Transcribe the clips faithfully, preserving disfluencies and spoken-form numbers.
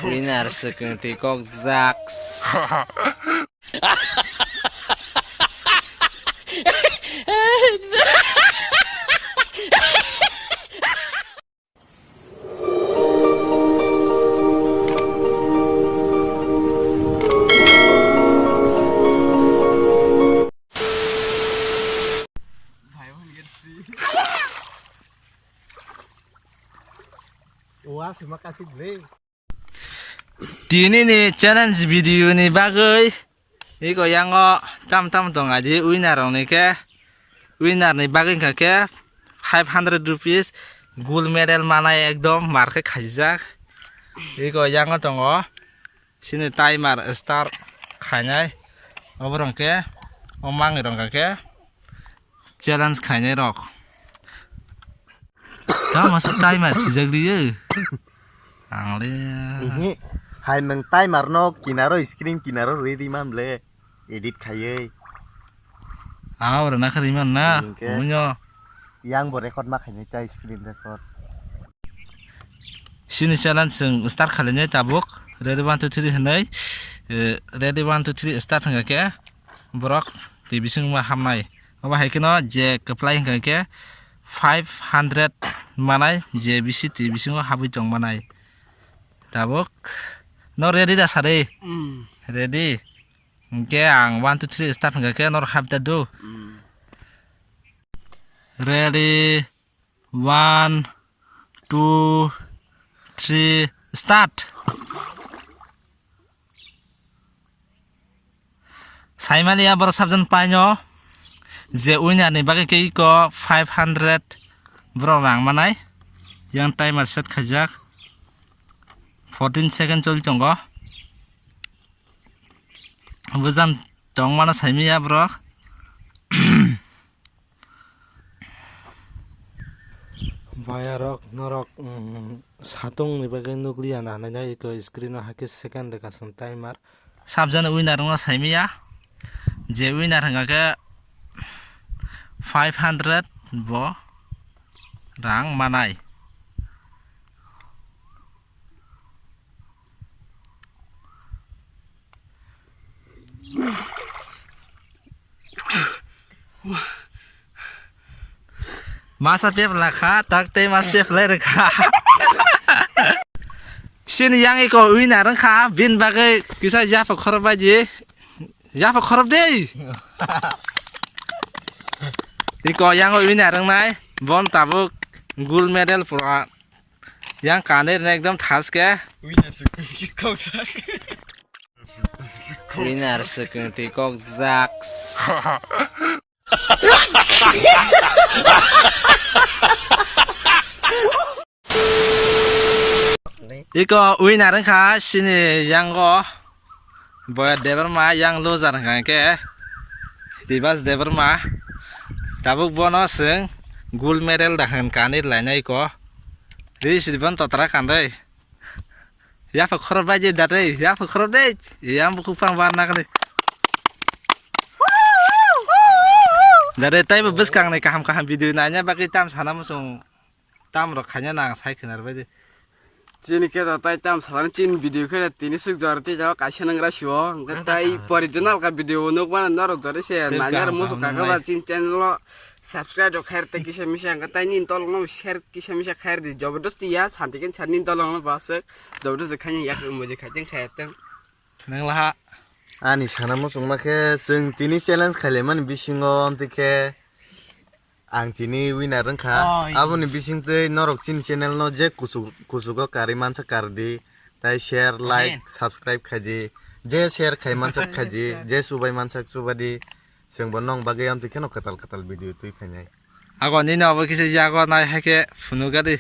Winner swkang twi kok jak. Wa sima kasik le. Tini ni challenge video ni bagwi iko yango tam tam tong adi winner rok ni khe, winner ni bagwi wngkha khe five hundred rupees gold medal manai ekdom mar khe khaijak. Iko yango tongo sini timer start khainai, oborok khe o mangi rok khe challenge khainai rok. Tamo se timer sijak liye. Ang le. Mhm. Hai nwng timer no kinaro screen kinaro rwi rwi man le edit khaiwi. Ang abo rwna kha rwi man na. Hingke. Omo no. Yang bo record ma khainai tai screen record. Sini challenge chwng start khalainai tabuk. Ready one two three hwnwi. Eh, ready one two three start hwnkha khe borok twi bising ma hamnai. Obo hai kheno je kwplai hwnkha khe five hundred manai je bisi twi bisingo habwi tong manai. Tabuk no ready da sari? Mm. Ready. Hwnkhe ang one two three start hwnkha khe norok habwi ta do. Mm. Ready, one, two, three, start. Saimani ya borok sabjan paino je winner ni bagwi khe iko five hundred borok rang manai. Yang timer set khaijak. Fourteen second choli tongo. Bwjan tong mano saimaya borok. Bayarok norok, mm, satung ni bagwi nukliya na hinwi iko screen o hakhe second rwkha chwng timer. Sabjani winner wngno saimaya. Je winner hwnkha khe five hundred bo rang manai. Masa pep lakha, tak tei mas pep lai rwkha. Sini yang iko winner wngkha, bin bagwi kisa yapha khorop bai di. Yapha khorop de. Iko yang winner wngnai, bon tabuk gold medal pura. Yang kanwi rwna ekdom thas khe. Winner swkang twi kok jak. Winner swkang twi kok jak. Iko winner wngkha sini yango. Boya Debbarma yang loser hwnkha khe Dibas Debbarma. Tabuk bono chwng gold medal da hwn kanwi lainai ko. Ri sidi bono totra kandai. Yapha khorop bai je dare, yapha khorop de. Yang buku pang bar na kali. Dare taibo bwskang ni kaham kaham video naina bagwi tam sana muchung. Tam rok khaina nang sai khwnar bai de. Chini khe to tai tam salani chin video khe tini swk jor tei jago kaisa nangra sio. Hwnkhe tai pori jwnal ka video bo nukmano norok jori se nanyar musu kaka ba chin channel o subscribe rok khair tei kisa misa hwnkhe tai nini tolok no share kisa misa khair di jobodosti ya santi khe sar nini tolok no ba swk jobodosti khaini yak muji khaiteng khaiteng. Nang laha. Ani sana muchungma khe chwng tini challenge khailaimani bisingo amtwi khe Ang tini winner wngkha. Aboni bisingtwi norok chini channel no je kuchuk, kuchugo karwi mansa kardi. Tai share, like, subscribe khaidi. Je share khai mansa khaidi, je chubai mansa chubadi. Chwngbo nong bagwi amtwi kheno kwtal kwtal video twi phainai. Ago nini obo kisa yago nai haikhe phunukgadi.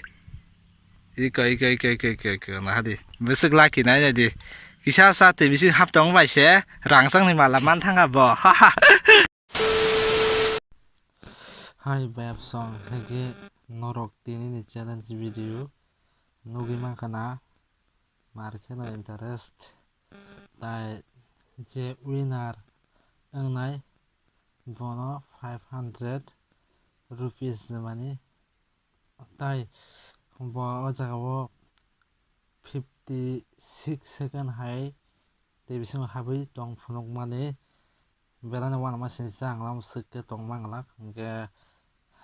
Iko, iko, iko, iko, iko, iko, nahadi. Bwswk lucky nai naidi. Kisa sa twi bising hap tong bai se rangchakni mala man thanga bo. Hai bayapsong, haikhe norok tinini challenge video nugwi mankha na, mar kheno interest, tai je winner wngnai bono five hundred rupees rwmani, tai bo o jagao fifty six second hai tei bisingo habwi tong phunukmani belai no uanama singcha ang lam swk khe tong manglak. Hinkhe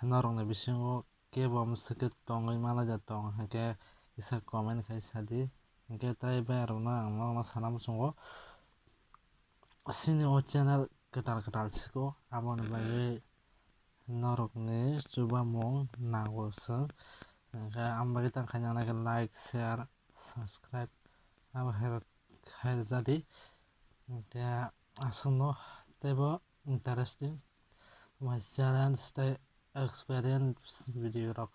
norokni bisingo kebo swk khe tongwi manai da tong hinkhe kisa comment khai sadi. Hinkhe tai bayarokno ang norokno sana muchungo chini o channel kwtal kwtal siko aboni bagwi norokni chubamung nango chwng. Hinkhe ang bagwi tang khaina like, share, subscribe abo hai rok khai rwjadi. Hinkhe aswkno teibo interesting my challenge tei experience video rok,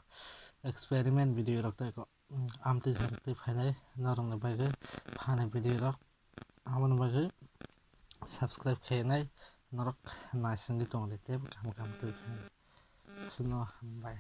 experiment video rok tei ko amtwi thanti phainai norokni bagwi phani video rok aboni bagwi subscribe khainai norok naisingwi tongdi tei kaham kaham twi phainai. Aswkno hambai.